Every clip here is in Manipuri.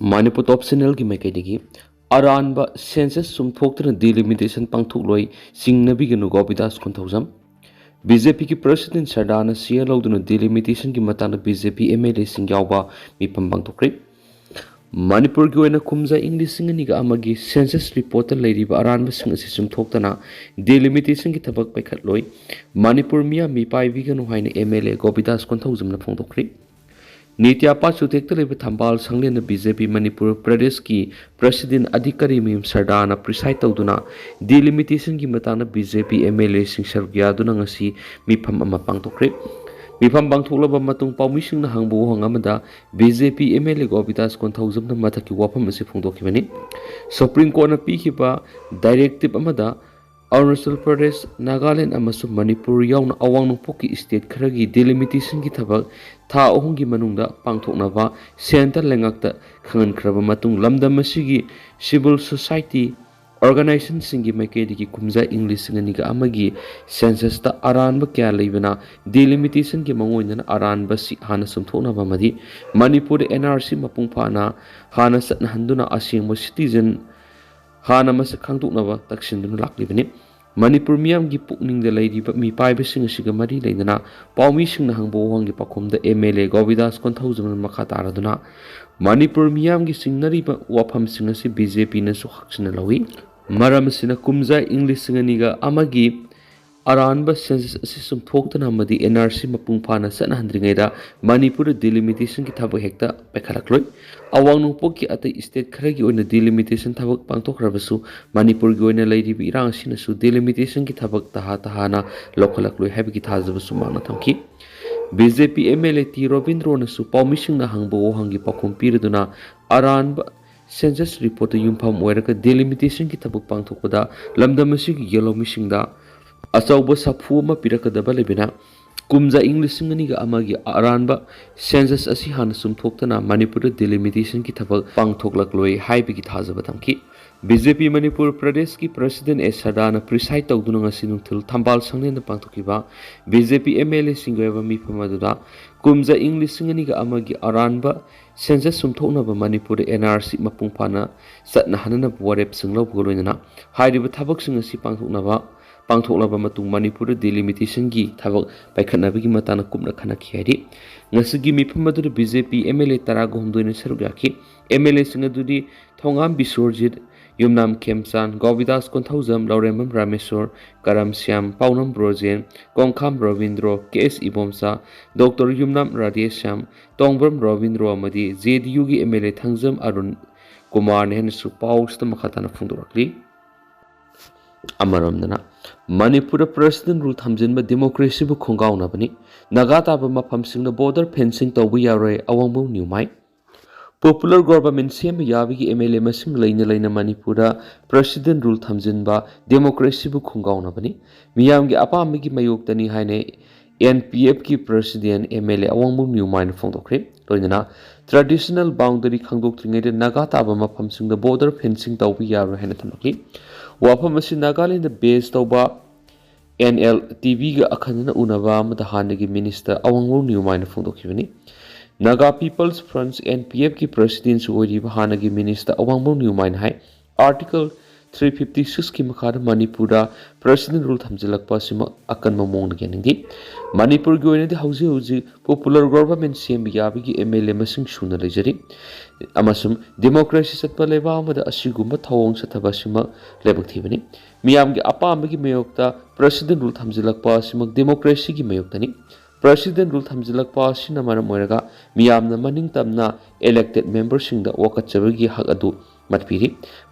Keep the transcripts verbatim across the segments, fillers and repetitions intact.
ꯃꯅꯤꯄꯨꯔ ꯇꯣꯞ ꯆꯦꯅꯦꯜꯒꯤ ꯃꯥꯏꯀꯩꯗꯒꯤ ꯑꯔꯥꯟꯕ ꯁꯦꯟꯁꯁ ꯆꯨꯝꯊꯣꯛꯇꯨꯅ ꯗꯤꯂꯤꯃꯤꯇꯦꯁꯟ ꯄꯥꯡꯊꯣꯛꯂꯣꯏ, ꯆꯤꯡꯅꯕꯤꯒꯅꯨ ꯒꯣꯕꯤꯗꯥꯁ ꯀꯣꯟꯊꯧꯖꯝ꯫ ꯕꯤ ꯖꯦ ꯄꯤꯒꯤ ꯄ꯭ꯔꯁꯤꯗꯦꯟ ꯁꯔꯗꯥꯅ ꯁꯤꯌꯥ ꯂꯧꯗꯨꯅ ꯗꯤꯂꯤꯃꯤꯇꯦꯁꯟꯒꯤ ꯃꯇꯥꯡꯗ B J P M L ꯑꯦꯁꯤꯡ ꯌꯥꯎꯕ ꯃꯤꯐꯝ ꯄꯥꯡꯊꯣꯛꯈ꯭ꯔꯦ꯫ ꯃꯅꯤꯄꯨꯔꯒꯤ ꯑꯣꯏꯅ ꯀꯨꯝꯖꯥ ꯏꯪ ꯂꯤꯁꯤꯡ ꯑꯅꯤꯒ ꯑꯃꯒꯤ ꯁꯦꯟꯁꯁ ꯔꯤꯄꯣꯔꯠꯇ ꯂꯩꯔꯤꯕ ꯑꯔꯥꯟꯕꯁꯤꯡ ꯑꯁꯤ ꯆꯨꯝꯊꯣꯛꯇꯅ ꯗꯤꯂꯤꯃꯤꯇꯦꯁꯟꯒꯤ ꯊꯕꯛ ꯄꯥꯏꯈꯠꯂꯣꯏ, ꯃꯅꯤꯄꯨꯔ ꯃꯤꯌꯥꯝ ꯃꯤꯄꯥꯏꯕꯤꯒꯅꯨ ꯍꯥꯏꯅ ꯑꯦꯝ ꯑꯦꯜ ꯑꯦ ꯒꯣꯕꯤꯗꯥꯁ ꯀꯣꯟꯊꯧꯖꯝꯅ ꯐꯣꯡꯗꯣꯛꯈ꯭ꯔꯦ꯫ ꯅꯤꯇ꯭ꯌ ꯄꯥꯠ ꯆꯨꯊꯦꯛꯇ ꯂꯩꯕ ꯊꯝꯕꯥꯜ ꯁꯪꯂꯦꯟꯗ ꯕꯤ ꯖꯦ ꯄꯤ ꯃꯅꯤꯄꯨꯔ ꯄ꯭ꯔꯗꯦꯁꯀꯤ ꯄ꯭ꯔꯁꯤꯗꯦꯟ ꯑꯗꯤꯀꯥꯔꯤ ꯃꯌꯨꯝ ꯁꯔꯗꯥꯅ ꯄ꯭ꯔꯤꯁꯥꯏꯗ ꯇꯧꯗꯨꯅ ꯗꯤꯂꯤꯃꯤꯇꯦꯁꯟꯒꯤ ꯃꯇꯥꯡꯗ B J P M L ꯑꯦꯁꯤꯡ ꯁꯔꯨꯛ ꯌꯥꯗꯨꯅ ꯉꯁꯤ ꯃꯤꯐꯝ ꯑꯃ ꯄꯥꯡꯊꯣꯛꯈ꯭ꯔꯦ꯫ ꯃꯤꯐꯝ ꯄꯥꯡꯊꯣꯛꯂꯕ ꯃꯇꯨꯡ ꯄꯥꯎꯃꯤꯁꯤꯡꯅ ꯍꯪꯕ ꯋꯥꯍꯪ ꯑꯃꯗ B J P M L A Gobindas ꯀꯣꯟꯊꯧꯖꯝꯅ ꯃꯊꯛꯀꯤ ꯋꯥꯐꯝ ꯑꯁꯤ ꯐꯣꯡꯗꯣꯛꯈꯤꯕꯅꯤ꯫ ꯁꯨꯄ꯭ꯔꯤꯝ ꯀꯣꯔꯠꯅ ꯄꯤꯈꯤꯕ ꯗꯥꯏꯔꯦꯛꯇꯤꯞ ꯑꯃꯗ ꯑꯔꯨꯅꯥꯆꯜ ꯄ꯭ꯔꯗꯦꯁ, ꯅꯥꯒꯥꯂꯦꯟ ꯑꯃꯁꯨꯡ ꯃꯅꯤꯄꯨꯔ ꯌꯥꯎꯅ ꯑꯋꯥꯡ ꯅꯣꯡꯄꯣꯛꯀꯤ ꯁ꯭ꯇꯦꯠ ꯈꯔꯒꯤ ꯗꯤꯂꯤꯃꯤꯇꯦꯁꯟꯒꯤ ꯊꯕꯛ ꯊꯥ ꯑꯍꯨꯝꯒꯤ ꯃꯅꯨꯡꯗ ꯄꯥꯡꯊꯣꯛꯅꯕ ꯁꯦꯟꯇꯔ ꯂꯩꯉꯥꯛꯇ ꯈꯪꯍꯟꯈ꯭ꯔꯕ ꯃꯇꯨꯡ, ꯂꯝꯗꯝ ꯑꯁꯤꯒꯤ ꯁꯤꯚꯤꯜ ꯁꯣꯁꯥꯏꯇꯤ ꯑꯣꯔꯒꯅꯥꯏꯖꯦꯁꯟꯁꯤꯡꯒꯤ ꯃꯥꯏꯀꯩꯗꯒꯤ ꯀꯨꯝꯖꯥ ꯏꯪ ꯂꯤꯁꯤꯡ ꯑꯅꯤꯒ ꯑꯃꯒꯤ ꯁꯦꯟꯁꯁꯇ ꯑꯔꯥꯟꯕ ꯀꯌꯥ ꯂꯩꯕꯅ ꯗꯤꯂꯤꯃꯤꯇꯦꯁꯟꯒꯤ ꯃꯑꯣꯡ ꯑꯣꯏꯅ ꯑꯔꯥꯟꯕꯁꯤ ꯍꯥꯟꯅ ꯆꯨꯝꯊꯣꯛꯅꯕ ꯑꯃꯗꯤ ꯃꯅꯤꯄꯨꯔꯗ ꯑꯦꯟ ꯑꯥꯔ ꯁꯤ ꯃꯄꯨꯡ ꯐꯥꯅ ꯍꯥꯟꯅ ꯆꯠꯅꯍꯟꯗꯨꯅ ꯑꯁꯦꯡꯕ ꯁꯤꯇꯤꯖꯟ ꯍꯥꯟꯅ ꯃꯁꯛ ꯈꯪꯗꯣꯛꯅꯕ ꯇꯛꯁꯤꯟꯗꯨꯅ ꯂꯥꯛꯂꯤꯕꯅꯤ꯫ ꯃꯅꯤꯄꯨꯔ ꯃꯤꯌꯥꯝꯒꯤ ꯄꯨꯛꯅꯤꯡꯗ ꯂꯩꯔꯤꯕ ꯃꯤꯄꯥꯏꯕꯁꯤꯡ ꯑꯁꯤꯒ ꯃꯔꯤ ꯂꯩꯅꯅ ꯄꯥꯎꯃꯤꯁꯤꯡꯅ ꯍꯪꯕ ꯋꯥꯍꯪꯒꯤ ꯄꯥꯎꯈꯨꯝꯗ ꯑꯦꯝ ꯑꯦꯜ ꯑꯦ ꯒꯣꯕꯤꯗꯥꯁ ꯀꯣꯟꯊꯧꯖꯝꯅ ꯃꯈꯥ ꯇꯥꯔꯗꯨꯅ ꯃꯅꯤꯄꯨꯔ ꯃꯤꯌꯥꯝꯒꯤ ꯆꯤꯡꯅꯔꯤꯕ ꯋꯥꯐꯝꯁꯤꯡ ꯑꯁꯤ ꯕꯤ ꯖꯦ ꯄꯤꯅꯁꯨ ꯍꯛꯆꯤꯟꯅ ꯂꯧꯏ꯫ ꯃꯔꯝ ꯑꯁꯤꯅ ꯀꯨꯝꯖꯥ ꯏꯪ ꯂꯤꯁꯤꯡ ꯑꯅꯤꯒ ꯑꯃꯒꯤ ꯑꯔꯥꯟꯕ ꯁꯦꯟꯁꯁ ꯑꯁꯤ ꯆꯨꯝꯊꯣꯛꯇꯅ ꯑꯃꯗꯤ ꯑꯦꯟ ꯑꯥꯔ ꯁꯤ ꯃꯄꯨꯡ ꯐꯥꯅ ꯆꯠꯅꯍꯟꯗ꯭ꯔꯤꯉꯩꯗ ꯃꯅꯤꯄꯨꯔꯗ ꯗꯤꯂꯤꯃꯤꯇꯦꯁꯟꯒꯤ ꯊꯕꯛ ꯍꯦꯛꯇ ꯄꯥꯏꯈꯠꯂꯛꯂꯣꯏ꯫ ꯑꯋꯥꯡ ꯅꯣꯡꯄꯣꯛꯀꯤ ꯑꯇꯩ ꯁ꯭ꯇꯦꯠ ꯈꯔꯒꯤ ꯑꯣꯏꯅ ꯗꯤꯂꯤꯃꯤꯇꯦꯁꯟ ꯊꯕꯛ ꯄꯥꯡꯊꯣꯛꯈ꯭ꯔꯕꯁꯨ ꯃꯅꯤꯄꯨꯔꯒꯤ ꯑꯣꯏꯅ ꯂꯩꯔꯤꯕ ꯏꯔꯥꯡ ꯑꯁꯤꯅꯁꯨ ꯗꯤꯂꯤꯃꯤꯇꯦꯁꯟꯒꯤ ꯊꯕꯛ ꯇꯍꯥ ꯇꯍꯥꯅ ꯂꯧꯈꯠꯂꯛꯂꯣꯏ ꯍꯥꯏꯕꯒꯤ ꯊꯥꯖꯕꯁꯨ ꯃꯍꯥꯛꯅ ꯊꯝꯈꯤ꯫ B J P M L A T ꯔꯣꯕꯤꯟꯗ꯭ꯔꯣꯅꯁꯨ ꯄꯥꯎꯃꯤꯁꯤꯡꯅ ꯍꯪꯕ ꯋꯥꯍꯪꯒꯤ ꯄꯥꯎꯈꯨꯝ ꯄꯤꯔꯗꯨꯅ ꯑꯔꯥꯟꯕ ꯁꯦꯟꯁꯁ ꯔꯤꯄꯣꯔꯠꯇ ꯌꯨꯝꯐꯝ ꯑꯣꯏꯔꯒ ꯗꯤꯂꯤꯃꯤꯇꯦꯁꯟꯒꯤ ꯊꯕꯛ ꯄꯥꯡꯊꯣꯛꯄꯗ ꯂꯝꯗꯝ ꯑꯁꯤꯒꯤ ꯌꯦꯜꯍꯧꯃꯤꯁꯤꯡꯗ ꯑꯆꯧꯕ ꯁꯥꯐꯨ ꯑꯃ ꯄꯤꯔꯛꯀꯗꯕ ꯂꯩꯕꯅ ꯀꯨꯝꯖꯥ ꯏꯪ ꯂꯤꯁꯤꯡ ꯑꯅꯤꯒ ꯑꯃꯒꯤ ꯑꯔꯥꯟꯕ ꯁꯦꯟꯁꯁ ꯑꯁꯤ ꯍꯥꯟꯅ ꯆꯨꯝꯊꯣꯛꯇꯅ ꯃꯅꯤꯄꯨꯔꯗ ꯗꯤꯂꯤꯃꯤꯇꯦꯁꯟꯒꯤ ꯊꯕꯛ ꯄꯥꯡꯊꯣꯛꯂꯛꯂꯣꯏ ꯍꯥꯏꯕꯒꯤ ꯊꯥꯖꯕ ꯊꯝꯈꯤ꯫ ꯕꯤ ꯖꯦ ꯄꯤ ꯃꯅꯤꯄꯨꯔ ꯄ꯭ꯔꯗꯦꯁꯀꯤ ꯄ꯭ꯔꯁꯤꯗꯦꯟ ꯑꯦ ꯁꯔꯗꯥꯅ ꯄ꯭ꯔꯤꯁꯥꯏꯗ ꯇꯧꯗꯨꯅ ꯉꯁꯤ ꯅꯨꯡꯊꯤꯜ ꯊꯝꯕꯥꯜ ꯁꯪꯂꯦꯟꯗ ꯄꯥꯡꯊꯣꯛꯈꯤꯕ B J P M L ꯑꯦꯁꯤꯡꯒꯤ ꯑꯣꯏꯕ ꯃꯤꯐꯝ ꯑꯗꯨꯗ ꯀꯨꯝꯖꯥ ꯏꯪ ꯂꯤꯁꯤꯡ ꯑꯅꯤꯒ ꯑꯃꯒꯤ ꯑꯔꯥꯟꯕ ꯁꯦꯟꯁꯁ ꯁꯨꯝꯊꯣꯛꯅꯕ ꯃꯅꯤꯄꯨꯔꯗ ꯑꯦꯟ ꯑꯥꯔ ꯁꯤ ꯃꯄꯨꯡ ꯐꯥꯅ ꯆꯠꯅꯍꯟꯅꯅꯕ ꯋꯥꯔꯦꯞꯁꯤꯡ ꯂꯧꯕꯒ ꯂꯣꯏꯅꯅ ꯍꯥꯏꯔꯤꯕ ꯊꯕꯛꯁꯤꯡ ꯑꯁꯤ ꯄꯥꯡꯊꯣꯛꯅꯕ, ꯄꯥꯡꯊꯣꯛꯂꯕ ꯃꯇꯨꯡ ꯃꯅꯤꯄꯨꯔꯗ ꯗꯤꯂꯤꯃꯤꯇꯦꯁꯟꯒꯤ ꯊꯕꯛ ꯄꯥꯏꯈꯠꯅꯕꯒꯤ ꯃꯇꯥꯡꯗ ꯀꯨꯞꯅ ꯈꯟꯅꯈꯤ ꯍꯥꯏꯔꯤ꯫ ꯉꯁꯤꯒꯤ ꯃꯤꯐꯝ ꯑꯗꯨꯗ B J P M L ꯑꯦ ꯇꯔꯥꯒ ꯍꯨꯝꯗꯣꯏꯅ ꯁꯔꯨꯛ ꯌꯥꯈꯤ꯫ ꯑꯦꯝ ꯑꯦꯜ ꯑꯦꯁꯤꯡ ꯑꯗꯨꯗꯤ ꯊꯣꯉꯥꯝ ꯕꯤꯁ꯭ꯋꯔꯖꯤꯠ, ꯌꯨꯝꯅꯥꯝ ꯈꯦꯝꯆꯥꯟ, ꯒꯣꯕꯤꯗꯥꯁ ꯀꯣꯟꯊꯧꯖꯝ, ꯂꯧꯔꯦꯝꯕꯝ ꯔꯥꯃꯦꯁꯣꯔ, ꯀꯔꯝ ꯁ꯭ꯌꯥꯝ, ꯄꯥꯎꯅꯝ ꯕ꯭ꯔꯣꯖꯦꯟ, ꯀꯣꯡꯈꯥꯝ ꯔꯣꯕꯤꯟꯗ꯭ꯔꯣ, ꯀꯦ ꯑꯦꯁ ꯏꯕꯣꯝꯆꯥ, ꯗꯣꯛꯇꯔ ꯌꯨꯝꯅꯥꯝ ꯔꯥꯙꯦꯁ꯭ꯌꯥꯝ, ꯇꯣꯡꯕ꯭ꯔꯝ ꯔꯣꯕꯤꯟꯗ꯭ꯔꯣ ꯑꯃꯗꯤ ꯖꯦ ꯗꯤ ꯌꯨꯒꯤ ꯑꯦꯝ ꯑꯦꯜ ꯑꯦ ꯊꯥꯡꯖꯝ ꯑꯔꯨꯟ ꯀꯨꯃꯥꯔꯅ ꯍꯦꯟꯅꯁꯨ ꯄꯥꯎꯁꯤꯗ ꯃꯈꯥ ꯇꯥꯅ ꯐꯣꯡꯗꯣꯔꯛꯂꯤ꯫ ꯑꯃꯔꯣꯝꯗꯅ, ꯃꯅꯤꯄꯨꯔꯗ ꯄ꯭ꯔꯁꯤꯗꯦꯟ ꯔꯨꯜ ꯊꯝꯖꯤꯟꯕ ꯗꯦꯃꯣꯀ꯭ꯔꯦꯁꯤꯕꯨ ꯈꯣꯡꯒꯥꯎꯅꯕꯅꯤ, ꯅꯥꯒꯥ ꯇꯥꯕ ꯃꯐꯝꯁꯤꯡꯗ ꯕꯣꯔꯗꯔ ꯐꯦꯟꯁꯤꯡ ꯇꯧꯕ ꯌꯥꯔꯣꯏ, ꯑꯋꯥꯡꯕꯝ ꯅ꯭ꯌꯨꯃꯥꯏ꯫ ꯄꯣꯄꯨꯂꯔ ꯒꯣꯚꯔꯟꯃꯦꯟꯠ ꯁꯦꯝꯕ ꯌꯥꯕꯒꯤ ꯑꯦꯝ ꯑꯦꯜ ꯑꯦ ꯃꯁꯤꯡ ꯂꯩꯅ ꯂꯩꯅ ꯃꯅꯤꯄꯨꯔꯗ ꯄ꯭ꯔꯁꯤꯗꯦꯟ ꯔꯨꯜ ꯊꯝꯖꯤꯟꯕ ꯗꯦꯃꯣꯀ꯭ꯔꯦꯁꯤꯕꯨ ꯈꯣꯡꯒꯥꯎꯅꯕꯅꯤ, ꯃꯤꯌꯥꯝꯒꯤ ꯑꯄꯥꯝꯕꯒꯤ ꯃꯥꯌꯣꯛꯇꯅꯤ ꯍꯥꯏꯅ ꯑꯦꯟ ꯄꯤ ꯑꯦꯐꯀꯤ president M L A Awangbam ꯅ꯭ꯌꯨꯃꯥꯏꯅ ꯐꯣꯡꯗꯣꯛꯈ꯭ꯔꯦ꯫ ꯂꯣꯏꯅꯅ ꯇ꯭ꯔꯦꯗꯤꯁꯅꯦꯜ ꯕꯥꯎꯟꯗꯔꯤ ꯈꯪꯗꯣꯛꯇ꯭ꯔꯤꯉꯩꯗ ꯅꯥꯒꯥ ꯇꯥꯕ ꯃꯐꯝꯁꯤꯡꯗ ꯕꯣꯔꯗꯔ ꯐꯦꯟꯁꯤꯡ ꯇꯧꯕ ꯌꯥꯔꯣꯏ ꯍꯥꯏꯅ ꯊꯝꯂꯛꯂꯤ꯫ ꯋꯥꯐꯝ ꯑꯁꯤ ꯅꯥꯒꯥꯂꯦꯟꯗ ꯕꯦꯖ ꯇꯧꯕ ꯑꯦꯟ ꯑꯦꯜ ꯇꯤ ꯚꯤꯒ ꯑꯈꯟꯅꯅ ꯎꯅꯕ ꯑꯃꯗ ꯍꯥꯟꯅꯒꯤ ꯃꯤꯅꯤꯁꯇꯔ ꯑꯋꯥꯡꯕꯝ ꯅ꯭ꯌꯨꯃꯥꯏꯅ ꯐꯣꯡꯗꯣꯛꯈꯤꯕꯅꯤ꯫ Naga people's front, N P ꯑꯦꯐꯀꯤ ꯄ꯭ꯔꯁꯤꯗꯦꯟꯁꯨ ꯑꯣꯏꯔꯤꯕ ꯍꯥꯟꯅꯒꯤ ꯃꯤꯅꯤꯁꯇꯔ ꯑꯋꯥꯡꯕꯝ ꯅ꯭ꯌꯨꯃꯥꯏꯅ ꯍꯥꯏ, ꯑꯥꯔꯇꯤꯀꯜ ꯊ꯭ꯔꯤ ꯐꯤꯐꯇꯤ ꯁꯤꯛꯁꯀꯤ ꯃꯈꯥꯗ ꯃꯅꯤꯄꯨꯔꯗ ꯄ꯭ꯔꯁꯤꯗꯦꯟ ꯔꯨꯜ ꯊꯝꯖꯤꯜꯂꯛꯄ ꯑꯁꯤꯃꯛ ꯑꯀꯟꯕ ꯃꯑꯣꯡꯗ ꯌꯥꯅꯤꯡꯗꯦ꯫ ꯃꯅꯤꯄꯨꯔꯒꯤ ꯑꯣꯏꯅꯗꯤ ꯍꯧꯖꯤꯛ ꯍꯧꯖꯤꯛ ꯄꯣꯄꯨꯂꯔ ꯒꯣꯚꯔꯟꯃꯦꯟꯠ ꯁꯦꯝꯕ ꯌꯥꯕꯒꯤ ꯑꯦꯝ ꯑꯦꯜ ꯑꯦ ꯃꯁꯤꯡ ꯁꯨꯅ ꯂꯩꯖꯔꯤ ꯑꯃꯁꯨꯡ ꯗꯦꯃꯣꯀ꯭ꯔꯦꯁꯤ ꯆꯠꯄ ꯂꯩꯕꯥꯛ ꯑꯃꯗ ꯑꯁꯤꯒꯨꯝꯕ ꯊꯧꯑꯣꯡ ꯆꯠꯊꯕ ꯑꯁꯤꯃꯛ ꯂꯥꯏꯕꯛ ꯊꯤꯕꯅꯤ꯫ ꯃꯤꯌꯥꯝꯒꯤ ꯑꯄꯥꯝꯕꯒꯤ ꯃꯥꯌꯣꯛꯇ ꯄ꯭ꯔꯁꯤꯗꯦꯟ ꯔꯨꯜ ꯊꯝꯖꯤꯜꯂꯛꯄ ꯑꯁꯤꯃꯛ ꯗꯦꯃꯣꯀ꯭ꯔꯦꯁꯤꯒꯤ ꯃꯥꯌꯣꯛꯇꯅꯤ꯫ ꯄ꯭ꯔꯁꯤꯗꯦꯟ ꯔꯨꯜ ꯊꯝꯖꯤꯜꯂꯛꯄ ꯑꯁꯤꯅ ꯃꯔꯝ ꯑꯣꯏꯔꯒ ꯃꯤꯌꯥꯝꯅ ꯃꯅꯤꯡ ꯇꯝꯅ ꯏꯂꯦꯛꯇꯦꯗ ꯃꯦꯝꯕꯔꯁꯤꯡꯗ ꯋꯥꯀꯠꯆꯕꯒꯤ ꯍꯛ ꯑꯗꯨ ꯃꯠꯄꯤꯔꯤ꯫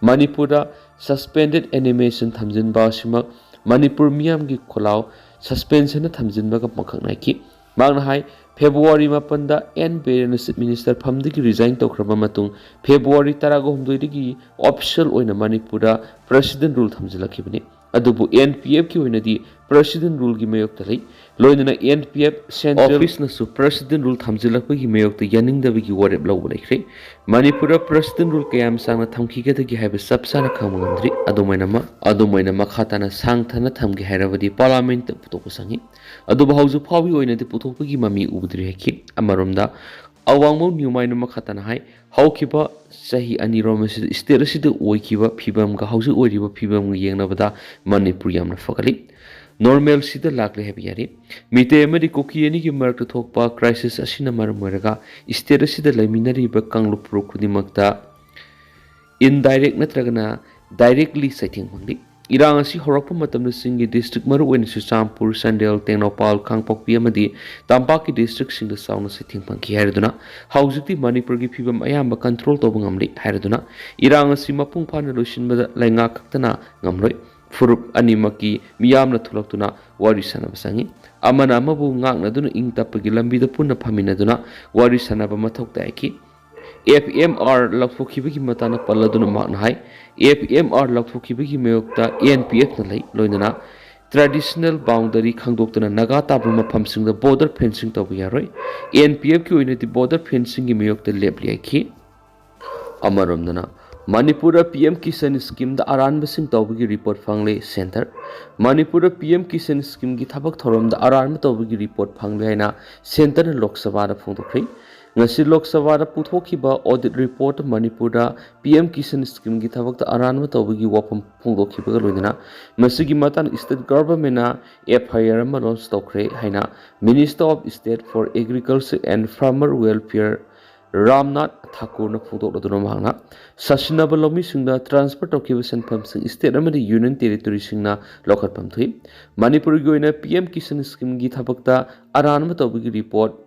ꯃꯅꯤꯄꯨꯔꯗ ꯁꯁꯄꯦꯟꯗꯦꯗ ꯑꯦꯅꯤꯃꯦꯁꯟ ꯊꯝꯖꯤꯟꯕ ꯑꯁꯤꯃꯛ ꯃꯅꯤꯄꯨꯔ ꯃꯤꯌꯥꯝꯒꯤ ꯈꯣꯜꯂꯥꯎ ꯁꯁꯄꯦꯟꯁꯟꯅ ꯊꯝꯖꯤꯟꯕꯒ ꯄꯪꯈꯛ ꯅꯥꯏꯈꯤ꯫ ꯃꯍꯥꯛꯅ ꯍꯥꯏ, ꯐꯦꯕ꯭ꯔꯨꯋꯥꯔꯤ ꯃꯥꯄꯟꯗ ꯑꯦꯟ ꯕꯤꯔꯦꯟꯅ ꯆꯤꯐ ꯃꯤꯅꯤꯁꯇꯔ ꯐꯝꯗꯒꯤ ꯔꯤꯖꯥꯏꯟ ꯇꯧꯈ꯭ꯔꯕ ꯃꯇꯨꯡ ꯐꯦꯕ꯭ꯔꯨꯋꯥꯔꯤ ꯇꯔꯥꯒ ꯍꯨꯝꯗꯣꯏꯗꯒꯤ ꯑꯣꯐꯤꯁꯤꯌꯦꯜ ꯑꯣꯏꯅ ꯃꯅꯤꯄꯨꯔꯗ ꯄ꯭ꯔꯁꯤꯗꯦꯟ ꯔꯨꯜ ꯊꯝꯖꯤꯜꯂꯛꯈꯤꯕꯅꯤ꯫ ꯑꯗꯨꯕꯨ ꯑꯦꯟ ꯄꯤ ꯑꯦꯐꯀꯤ ꯑꯣꯏꯅꯗꯤ ꯄ꯭ꯔꯁꯤꯗꯦꯟ ꯔꯨꯜꯒꯤ ꯃꯥꯌꯣꯛꯇ ꯂꯩ꯫ ꯂꯣꯏꯅꯅ ꯑꯦꯟ ꯄꯤ ꯑꯦꯐ ꯁꯦꯟꯇ꯭ꯔꯦꯜ ꯑꯣꯐꯤꯁꯅꯁꯨ ꯄ꯭ꯔꯁꯤꯗꯦꯟ ꯔꯨꯜ ꯊꯝꯖꯤꯜꯂꯛꯄꯒꯤ ꯃꯥꯌꯣꯛꯇ ꯌꯥꯅꯤꯡꯗꯕꯒꯤ ꯋꯥꯔꯦꯞ ꯂꯧꯕ ꯂꯩꯈ꯭ꯔꯦ꯫ ꯃꯅꯤꯄꯨꯔꯗ ꯄ꯭ꯔꯁꯤꯗꯦꯟ ꯔꯨꯜ ꯀꯌꯥꯝ ꯁꯥꯡꯅ ꯊꯝꯈꯤꯒꯗꯒꯦ ꯍꯥꯏꯕ ꯆꯞ ꯆꯥꯅ ꯈꯪꯕ ꯉꯝꯗ꯭ꯔꯤ꯫ ꯑꯗꯨꯝ ꯑꯣꯏꯅꯃꯛ, ꯑꯗꯨꯝ ꯑꯣꯏꯅ ꯃꯈꯥ ꯇꯥꯅ ꯁꯥꯡꯊꯅ ꯊꯝꯒꯦ ꯍꯥꯏꯔꯕꯗꯤ ꯄꯥꯔꯂꯤꯌꯥꯃꯦꯟꯠꯇ ꯄꯨꯊꯣꯛꯄ ꯆꯪꯏ꯫ ꯑꯗꯨꯕꯨ ꯍꯧꯖꯤꯛ ꯐꯥꯎꯕꯒꯤ ꯑꯣꯏꯅꯗꯤ ꯄꯨꯊꯣꯛꯄꯒꯤ ꯃꯃꯤ ꯎꯗ꯭ꯔꯤ ꯍꯥꯏꯈꯤ꯫ ꯑꯃꯔꯣꯝꯗ, ꯑꯋꯥꯡꯃꯧ ꯅ꯭ꯌꯨꯃꯥꯏꯅ ꯃꯈꯥ ꯇꯥꯅ ꯍꯥꯏ, ꯍꯧꯈꯤꯕ ꯆꯍꯤ ꯑꯅꯤꯔꯣꯝ ꯑꯁꯤꯗ state ꯑꯁꯤꯗ ꯑꯣꯏꯈꯤꯕ ꯐꯤꯕꯝꯒ ꯍꯧꯖꯤꯛ ꯑꯣꯏꯔꯤꯕ ꯐꯤꯕꯝꯒ ꯌꯦꯡꯅꯕꯗ ꯃꯅꯤꯄꯨꯔ ꯌꯥꯝꯅ ꯐꯒꯠꯂꯤ꯫ Normalcyꯗ ꯂꯥꯛꯂꯦ ꯍꯥꯏꯕ ꯌꯥꯔꯦ꯫ ꯃꯤꯇꯩ ꯑꯃꯗꯤ ꯀꯨꯀꯤ ꯑꯅꯤꯒꯤ ꯃꯔꯛꯇ ꯊꯣꯛꯄ crisis ꯑꯁꯤꯅ ꯃꯔꯝ ꯑꯣꯏꯔꯒ state ꯑꯁꯤꯗ ꯂꯩꯃꯤꯟꯅꯔꯤꯕ ꯀꯥꯡꯂꯨꯞ ꯐꯨꯔꯨꯞ ꯈꯨꯗꯤꯡꯃꯛꯇ indirect ꯅꯠꯇ꯭ꯔꯒꯅ directly ꯆꯩꯊꯦꯡ ꯐꯪꯂꯤ꯫ ꯏꯔꯥꯡ ꯑꯁꯤ ꯍꯧꯔꯛꯄ ꯃꯇꯝꯗ ꯆꯤꯡꯒꯤ district, ꯃꯔꯨꯑꯣꯏꯅ ꯆꯨꯔꯆꯥꯟꯄꯨꯔ, ꯆꯥꯟꯗꯦꯜ, ꯇꯦꯡꯅꯧꯄꯥꯜ, ꯀꯥꯡꯄꯣꯛꯄꯤ ꯑꯃꯗꯤ ꯇꯝꯄꯥꯛꯀꯤ districtꯁꯤꯡꯗ ꯆꯥꯎꯅ ꯆꯩꯊꯦꯡ ꯐꯪꯈꯤ ꯍꯥꯏꯔꯗꯨꯅ, ꯍꯧꯖꯤꯛꯇꯤ ꯃꯅꯤꯄꯨꯔꯒꯤ ꯐꯤꯕꯝ ꯑꯌꯥꯝꯕ control ꯇꯧꯕ ꯉꯝꯂꯤ ꯍꯥꯏꯔꯗꯨꯅ, ꯏꯔꯥꯡ ꯑꯁꯤ ꯃꯄꯨꯡ ꯐꯥꯅ ꯂꯣꯏꯁꯤꯟꯕꯗ ꯂꯩꯉꯥꯛ ꯈꯛꯇꯅ ꯉꯝꯂꯣꯏ꯫ ꯐꯨꯔꯨꯞ ꯑꯅꯤꯃꯛꯀꯤ ꯃꯤꯌꯥꯝꯅ ꯊꯣꯛꯂꯛꯇꯨꯅ ꯋꯥꯔꯤ ꯁꯥꯟꯅꯕ ꯆꯪꯏ꯫ ꯑꯃꯅ ꯑꯃꯕꯨ ꯉꯥꯛꯅꯗꯨꯅ ꯏꯪ ꯇꯞꯄꯒꯤ ꯂꯝꯕꯤꯗ ꯄꯨꯟꯅ ꯐꯝꯃꯤꯟꯅꯗꯨꯅ ꯋꯥꯔꯤ ꯁꯥꯟꯅꯕ ꯃꯊꯧ ꯇꯥꯏ꯫ F M R ꯂꯧꯊꯣꯛꯈꯤꯕꯒꯤ ꯃꯇꯥꯡꯗ ꯄꯜꯂꯗꯨꯅ ꯃꯍꯥꯛꯅ ꯍꯥꯏ, F M R ꯂꯧꯊꯣꯛꯈꯤꯕꯒꯤ ꯃꯥꯌꯣꯛꯇ N P Fꯅ ꯂꯩ, ꯂꯣꯏꯅꯅ traditional boundary ꯈꯪꯗꯣꯛꯇꯅ ꯅꯥꯒꯥ ꯇꯥꯕ ꯃꯐꯝꯁꯤꯡꯗ border fencing ꯇꯧꯕ ꯌꯥꯔꯣꯏ꯫ N P Fꯀꯤ ꯑꯣꯏꯅꯗꯤ border fencingꯒꯤ ꯃꯥꯌꯣꯛꯇ ꯂꯦꯞꯂꯤ ꯍꯥꯏꯈꯤ꯫ ꯑꯃꯔꯣꯝꯗꯅ ꯃꯅꯤꯄꯨꯔꯗ P M Kisan Schemeꯗ ꯑꯔꯥꯟꯕꯁꯤꯡ ꯇꯧꯕꯒꯤ report ꯐꯪꯂꯦ꯫ Centre ꯃꯅꯤꯄꯨꯔꯗ P M Kisan Schemeꯒꯤ ꯊꯕꯛ ꯊꯧꯔꯝꯗ ꯑꯔꯥꯟꯕ ꯇꯧꯕꯒꯤ report ꯐꯪꯂꯦ ꯍꯥꯏꯅ Centreꯅ ꯂꯣꯛ ꯁꯚꯥꯗ ꯐꯣꯡꯗꯣꯛꯈ꯭ꯔꯦ꯫ ꯉꯁꯤ ꯂꯣꯛ ꯁꯚꯥꯗ ꯄꯨꯊꯣꯛꯈꯤꯕ audit report ꯃꯅꯤꯄꯨꯔꯗ P M Kisan Schemeꯒꯤ ꯊꯕꯛꯇ ꯑꯔꯥꯟꯕ ꯇꯧꯕꯒꯤ ꯋꯥꯐꯝ ꯐꯣꯡꯗꯣꯛꯈꯤꯕꯒ ꯂꯣꯏꯅꯅ ꯃꯁꯤꯒꯤ ꯃꯇꯥꯡꯗ state governmentꯅ F I R ꯑꯃ launch ꯇꯧꯈ꯭ꯔꯦ ꯍꯥꯏꯅ Minister of State for Agriculture and Farmer Welfare Ramnath ꯊꯥꯀꯨꯔꯅ ꯐꯣꯡꯗꯣꯛꯂꯗꯨꯅ ꯃꯍꯥꯛꯅ ꯁꯥꯁꯤꯟꯅꯕ ꯂꯧꯃꯤꯁꯤꯡꯗ transfer ꯇꯧꯈꯤꯕ ꯁꯦꯟꯐꯝꯁꯤꯡ state ꯑꯃꯗꯤ union territoryꯁꯤꯡꯅ ꯂꯧꯈꯠꯐꯝ ꯊꯣꯛꯏ꯫ ꯃꯅꯤꯄꯨꯔꯒꯤ ꯑꯣꯏꯅ P M Kisan Schemeꯒꯤ ꯊꯕꯛꯇ ꯑꯔꯥꯟꯕ ꯇꯧꯕꯒꯤ report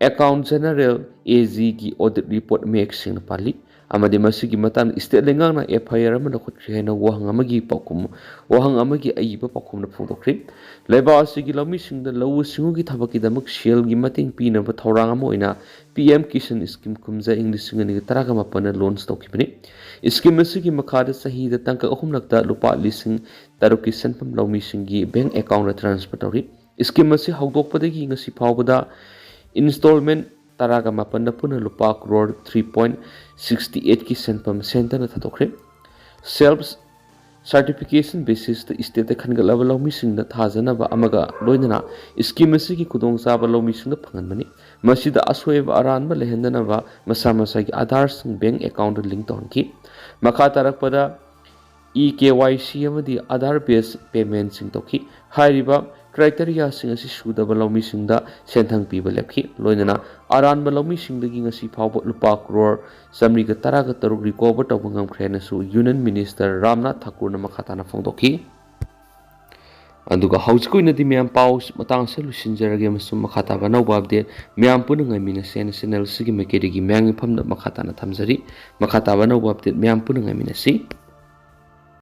Accountant General, A Gꯒꯤ audit report ꯃꯌꯦꯛ ꯁꯦꯡꯅ ꯄꯥꯜꯂꯤ ꯑꯃꯗꯤ ꯃꯁꯤꯒꯤ ꯃꯇꯥꯡꯗ state ꯂꯩꯉꯥꯛꯅ F I R ꯑꯃ ꯂꯧꯈꯠꯈ꯭ꯔꯦ ꯍꯥꯏꯅ ꯋꯥꯍꯪ ꯑꯃꯒꯤ ꯄꯥꯎꯈꯨꯝ, ꯋꯥꯍꯪ ꯑꯃꯒꯤ ꯑꯏꯕ ꯄꯥꯎꯈꯨꯝꯗ ꯐꯣꯡꯗꯣꯛꯈ꯭ꯔꯤ꯫ ꯂꯩꯕꯥꯛ ꯑꯁꯤꯒꯤ ꯂꯧꯃꯤꯁꯤꯡꯗ ꯂꯧꯎ ꯁꯤꯡꯎꯒꯤ ꯊꯕꯛꯀꯤꯗꯃꯛ ꯁꯦꯜꯒꯤ ꯃꯇꯦꯡ ꯄꯤꯅꯕ ꯊꯧꯔꯥꯡ ꯑꯃ ꯑꯣꯏꯅ P M Kisan Scheme ꯀꯨꯝꯖꯥ ꯏꯪ ꯂꯤꯁꯤꯡ ꯑꯅꯤꯒ ꯇꯔꯥꯒ ꯃꯥꯄꯟꯗ launch ꯇꯧꯈꯤꯕꯅꯤ꯫ Scheme ꯑꯁꯤꯒꯤ ꯃꯈꯥꯗ ꯆꯍꯤꯗ ꯇꯥꯡꯀꯛ ꯑꯍꯨꯝꯂꯛꯇ ꯂꯨꯄꯥ ꯂꯤꯁꯤꯡ ꯇꯔꯨꯛꯀꯤ ꯁꯦꯟꯐꯝ ꯂꯧꯃꯤꯁꯤꯡꯒꯤ bank accountꯇ transfer ꯇꯧꯔꯤ꯫ Scheme ꯑꯁꯤ ꯍꯧꯗꯣꯛꯄꯗꯒꯤ ꯉꯁꯤ ꯐꯥꯎꯕꯗ installment ꯇꯔꯥꯒ ꯃꯥꯄꯟꯗ ꯄꯨꯟꯅ ꯂꯨꯄꯥ crore three point sixty eightꯀꯤ ꯁꯦꯟꯐꯝ centreꯅ ꯊꯥꯗꯣꯛꯈ꯭ꯔꯦ꯫ Self ꯁꯔꯇꯤꯐꯤꯀꯦꯁꯟ ꯕꯦꯁꯤꯁꯇ ꯁ꯭ꯇꯦꯠꯇ ꯈꯟꯒꯠꯂꯕ ꯂꯧꯃꯤꯁꯤꯡꯗ ꯊꯥꯖꯅꯕ ꯑꯃꯒ ꯂꯣꯏꯅꯅ ꯁ꯭ꯀꯤꯝ ꯑꯁꯤꯒꯤ ꯈꯨꯗꯣꯡꯆꯥꯕ ꯂꯧꯃꯤꯁꯤꯡꯗ ꯐꯪꯍꯟꯕꯅꯤ꯫ ꯃꯁꯤꯗ ꯑꯁꯣꯏꯕ ꯑꯔꯥꯟꯕ ꯂꯩꯍꯟꯗꯅꯕ ꯃꯁꯥ ꯃꯁꯥꯒꯤ ꯑꯥꯙꯥꯔꯁꯤꯡ ꯕꯦꯡꯛ ꯑꯦꯀꯥꯎꯟꯗ ꯂꯤꯡ ꯇꯧꯍꯟꯈꯤ꯫ ꯃꯈꯥ ꯇꯥꯔꯛꯄꯗ ꯏ ꯀꯦ ꯋꯥꯏ ꯁꯤ ꯑꯃꯗꯤ ꯑꯥꯙꯥꯔ ꯕꯦꯁ ꯄꯦꯃꯦꯟꯁꯤꯡ ꯇꯧꯈꯤ꯫ ꯍꯥꯏꯔꯤꯕ ꯀ꯭ꯔꯥꯏꯇꯦꯔꯤꯌꯥꯁꯤꯡ ꯑꯁꯤ ꯁꯨꯗꯕ ꯂꯧꯃꯤꯁꯤꯡꯗ ꯁꯦꯟꯊꯪ ꯄꯤꯕ ꯂꯦꯞꯈꯤ꯫ ꯂꯣꯏꯅꯅ ꯑꯔꯥꯟꯕ ꯂꯧꯃꯤꯁꯤꯡꯗꯒꯤ ꯉꯁꯤ ꯐꯥꯎꯕ ꯂꯨꯄꯥ ꯀ꯭ꯔꯣꯔ ꯆꯥꯃꯔꯤꯒ ꯇꯔꯥꯒ ꯇꯔꯨꯛ ꯔꯤꯀꯣꯚꯔ ꯇꯧꯕ ꯉꯝꯈ꯭ꯔꯦ ꯍꯥꯏꯅꯁꯨ ꯌꯨꯅꯤꯌꯟ ꯃꯤꯅꯤꯁꯇꯔ ꯔꯥꯝꯅꯥꯊ ꯊꯥꯀꯨꯔꯅ ꯃꯈꯥ ꯇꯥꯅ ꯐꯣꯡꯗꯣꯛꯈꯤ꯫ ꯑꯗꯨꯒ ꯍꯧꯖꯤꯛꯀꯤ ꯑꯣꯏꯅꯗꯤ ꯃꯌꯥꯝ ꯄꯥꯎ ꯃꯇꯥꯡ ꯑꯁꯤꯗ ꯂꯣꯏꯁꯤꯟꯖꯔꯒꯦ, ꯑꯃꯁꯨꯡ ꯃꯈꯥ ꯇꯥꯕ ꯑꯅꯧꯕ ꯑꯞꯗꯦꯠ ꯃꯌꯥꯝ ꯄꯨꯟꯅ ꯉꯥꯏꯃꯤꯟꯅꯁꯦ ꯍꯥꯏꯅ ꯆꯦꯅꯦꯜ ꯑꯁꯤꯒꯤ ꯃꯥꯏꯀꯩꯗꯒꯤ ꯃꯌꯥꯝꯒꯤ ꯃꯐꯝꯗ ꯃꯈꯥ ꯇꯥꯅ ꯊꯝꯖꯔꯤ꯫ ꯃꯈꯥ ꯇꯥꯕ ꯑꯅꯧꯕ ꯑꯞꯗꯦꯠ ꯃꯌꯥꯝ ꯄꯨꯟꯅ ꯉꯥꯏꯃꯤꯟꯅꯁꯤ꯫